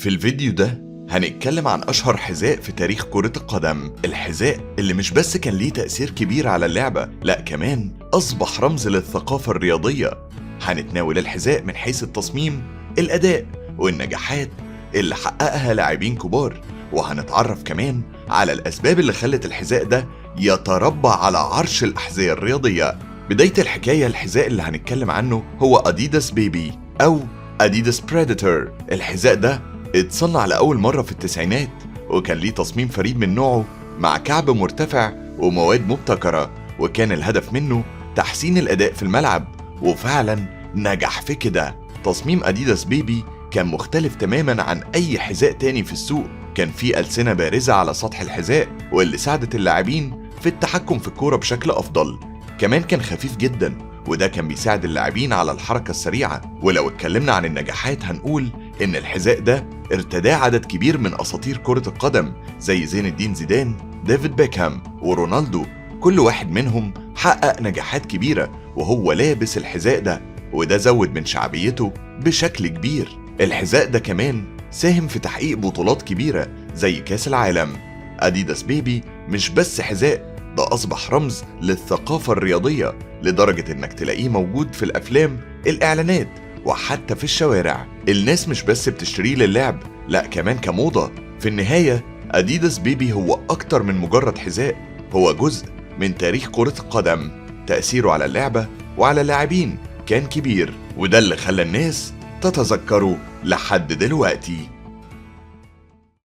في الفيديو ده هنتكلم عن أشهر حذاء في تاريخ كرة القدم، الحذاء اللي مش بس كان ليه تأثير كبير على اللعبة، لأ كمان أصبح رمز للثقافة الرياضية. هنتناول الحذاء من حيث التصميم، الأداء، والنجاحات اللي حققها لاعبين كبار، وهنتعرف كمان على الأسباب اللي خلت الحذاء ده يتربع على عرش الأحذية الرياضية. بداية الحكاية، الحذاء اللي هنتكلم عنه هو أديداس Baby أو أديداس Predator. الحذاء ده اتصنع لأول مرة في التسعينات، وكان ليه تصميم فريد من نوعه مع كعب مرتفع ومواد مبتكرة، وكان الهدف منه تحسين الأداء في الملعب، وفعلا نجح في كده. تصميم أديداس Baby كان مختلف تماما عن أي حذاء تاني في السوق. كان فيه ألسنة بارزة على سطح الحذاء، واللي ساعدت اللاعبين في التحكم في الكورة بشكل أفضل. كمان كان خفيف جدا، وده كان بيساعد اللاعبين على الحركة السريعة. ولو اتكلمنا عن النجاحات، هنقول إن الحذاء ده ارتداه عدد كبير من أساطير كرة القدم زي زين الدين زيدان، ديفيد بيكهام، ورونالدو. كل واحد منهم حقق نجاحات كبيرة وهو لابس الحذاء ده، وده زود من شعبيته بشكل كبير. الحذاء ده كمان ساهم في تحقيق بطولات كبيرة زي كاس العالم. أديداس Baby مش بس حذاء، ده أصبح رمز للثقافة الرياضية، لدرجة إنك تلاقيه موجود في الأفلام، الإعلانات، وحتى في الشوارع. الناس مش بس بتشتريه للعب، لا كمان كموضة. في النهاية، أديداس Baby هو أكتر من مجرد حذاء، هو جزء من تاريخ كرة القدم. تأثيره على اللعبة وعلى اللاعبين كان كبير، وده اللي خلى الناس تتذكره لحد دلوقتي.